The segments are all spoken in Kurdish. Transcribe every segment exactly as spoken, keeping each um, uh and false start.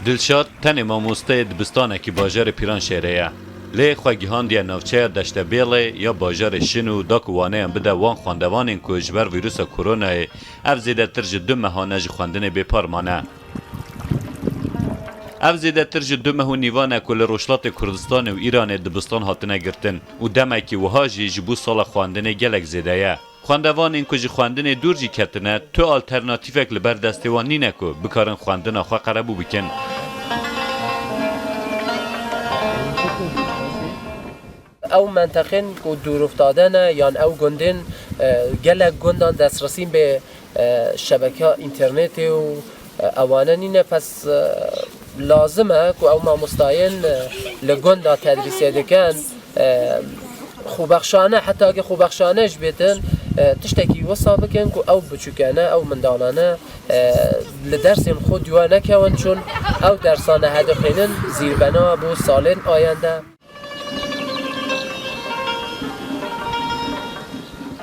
Dilşad tenê mamosteyê dibistanekî bajarê Pîranşêrê ye. Lê xwe gihandiye navçeya Deştebêlê ya bajarê Şinû da ku waneyan bide wan xwendevanên ku ji ber vîrusa koronayê ev zêdetir ji du meha ne ji xwendinê bêpar mane. Ev zêdetir ji du meh û nîvan e ku li Rojhilatê Kurdistanê û Îranê dibistan hatine girtin û demekî wiha jî ji bo sala xwendinê gelek zêde ye. Xwendevanên ku ji xwendinê dûr jî ketine, tu alternatîfek li ber destê wan nîne ku bikarin xwendina xwe qerebû bikin. Ew menteqên ku dûroftade ne yan ew gundên, e, gelek gundan destresîn bê, e, şebeke înternetê û, e, ewane nîne. Pes, e, lazim e ku ew mamostayên, e, li gunda tedrîsê dikin, e, xwebexşane, heta ki xwebexşane jî bêtin, e, tiştekî wisa bikin ku ew biçûkene, ew mindalane, e, li dersên xwe dûya nekewin, çûn ew dersane hedixwînin zîrbena bo salên ayende.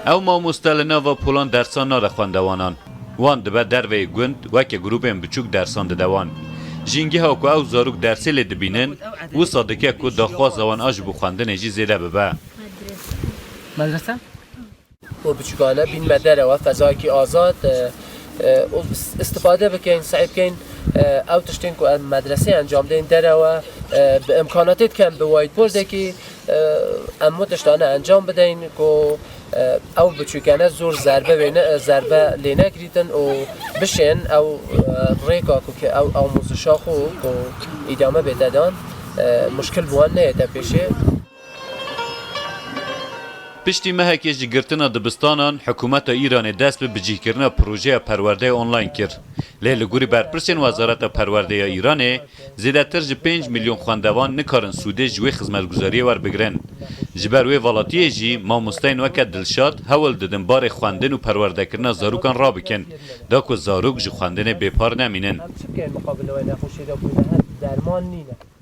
Ew mamoste li nava polan dersan nade xwendewanan. Wan dibe derveyê gund, weke grûbên biçûk dersan dide wan. Jîngeha ku ew zarok dersê lê dibînin, wisa dike ku daxwaza wan a ji bo xwendinê jî zêde bibe. Medrese? û biçûkane bînme derewe, fezayekî azad, e, e, û is-, istifade bikeyn, se'y bikeyn, e, ew tiştên ku em medresê encam deyn derewe, e, bi imkanatê dikem bi whiteboardekî, e, em wê tiştane encam bideyn ku, e, ew biçûkene zor zerbe wê ne, e, zerbe lê negirîtin û bişên ew, e, rêka ku ki ew amûzişa xwe ku îdame bête dan, e, muşkil bi wan neyête pêşê. Piştî mehekê ji girtina dibistanan, hikûmeta Îranê dest bi bicihkirina projeya perwerdeyê online kir. Lê li gorî berpirsên Wezareta Perwerdê ya Îranê, zêdetir ji pênc milyon xwendevan nikarin sûdê ji wê xizmetguzariyê werbigirin. Ji ber wê velatiyê jî, mamosteyên weke Dilşad hewl didin barê xwendin û perwerdekirina zarokan rabikin, da ku zarok ji xwendinê bêpar nemînin. Em çi bikeyn muqabil wê nexweşiyê de ku ne derman nîne?